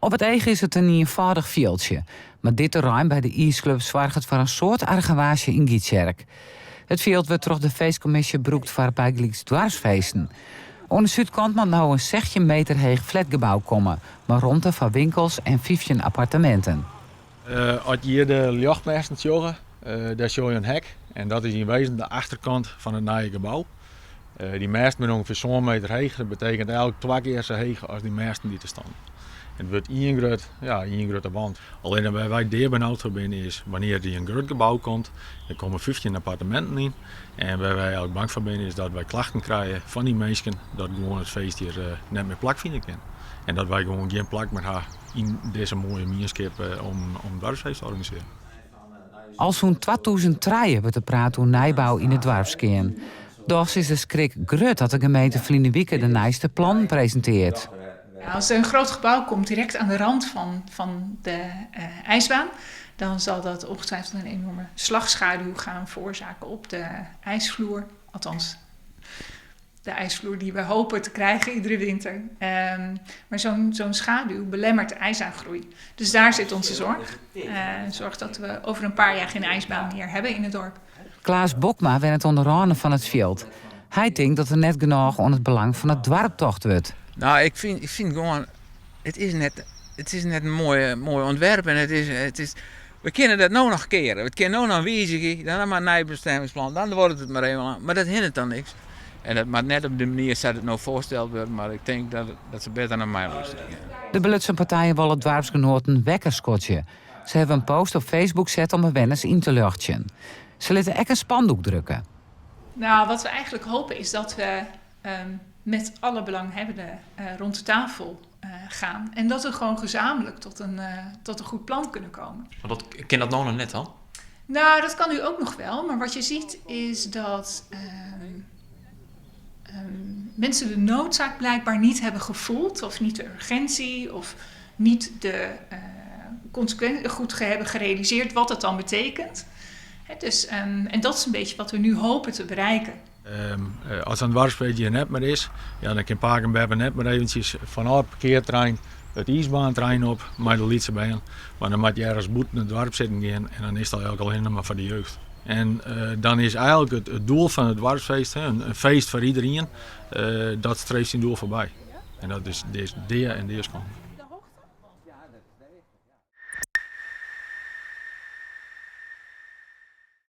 Op it each is it in ienfâldich fjildsje, mar dit terrein by de iisklup soarget foar in soad argewaasje yn Gytsjerk. It fjild wurdt troch de feestkommisje brûkt foar bygelyks doarpsfeesten. Oan de súdkant moat no in 16 meter heech flatgebou komme, mei romte foar winkels en 15 apparteminten. As je hjir de ljochtmêsten sjogge, dêr sjogge je in hek en dat is yn wezen de achterkant fan it nije gebou. Dy mêsten binne ûngefear sân meter heech, dat betekent eigentlik twa kear sa heech as dy mêsten dy't der stean. It wurdt ien grut, ja, ien grutte wand. Allinne wêr't wy deabenaud foar binne is wannear't der in grut gebou komt, der komme 15 apparteminten yn en wêr't wy eigentlik bang foar binne is dat wy klachten krije fan dy minsken dat gewoan it feest hjir net mear plakfine kin. En dat wy gewoan gjin plak mear ha yn dizze moaie mienskip om in doarpsfeest te organisearjen. Al sûnt 2003 wurdt der praat oer nijbou yn de doarpskearn. Dochs is de skrik grut dat de gemeente ferline wike de nijste plannen presintearret. Als er een groot gebouw komt direct aan de rand van de ijsbaan, dan zal dat ongetwijfeld een enorme slagschaduw gaan veroorzaken op de ijsvloer. Althans, de ijsvloer die we hopen te krijgen iedere winter. Maar zo'n schaduw belemmert de ijsaangroei. Dus daar zit onze zorg. Zorg dat we over een paar jaar geen ijsbaan meer hebben in het dorp. Klaas Bokma wennet oan de râne fan it fjild. Hy tinkt dat der net genôch oan it belang fan it doarp tocht wurdt. Nou, ik fyn gewoan, it is net in moai ûntwerp en it is, we kinne dat no noch keare. We kinne no noch wizigje, dan mar in nij bestemmingsplan, dan wurdt it mar even lang. Mar dat hinderet dan niks. En dat moat net op de manier sa't it no foarsteld wurdt, mar ik tink dat se better nei my lústerje. De belutsen partijen wolle doarpsgenoaten wekker skodzje. Se hawwe in post op Facebook set om bewenners yn te ljochtsjen. Se litte ek in spandoek drukke. Nou, wat we eigenlijk hopen is dat we met alle belanghebbenden rond de tafel gaan. En dat we gewoon gezamenlijk tot een goed plan kunnen komen. Maar dat, kin dat no noch net dan? Nou, dat kan nu ook nog wel. Maar wat je ziet is dat mensen de noodzaak blijkbaar niet hebben gevoeld. Of niet de urgentie of niet de consequentie goed hebben gerealiseerd wat het dan betekent. Hè, dus, en dat is een beetje wat we nu hopen te bereiken. As in doarpsfeest hjir net mear is, ja, dan kin pake en beppe net mear eventsjes fanôf it parkearterrein it iisbaanterrein op mei de lytse bern. Mar dan moat je ergens bûten it doarp sitten gean en dan is it eigentlik allinnich mar foar de jeugd. En dan is eigentlik it doel fan it doarpsfeest, in feest foar iderien, dat streeft syn doel foarby. En dat is dea en deaskant.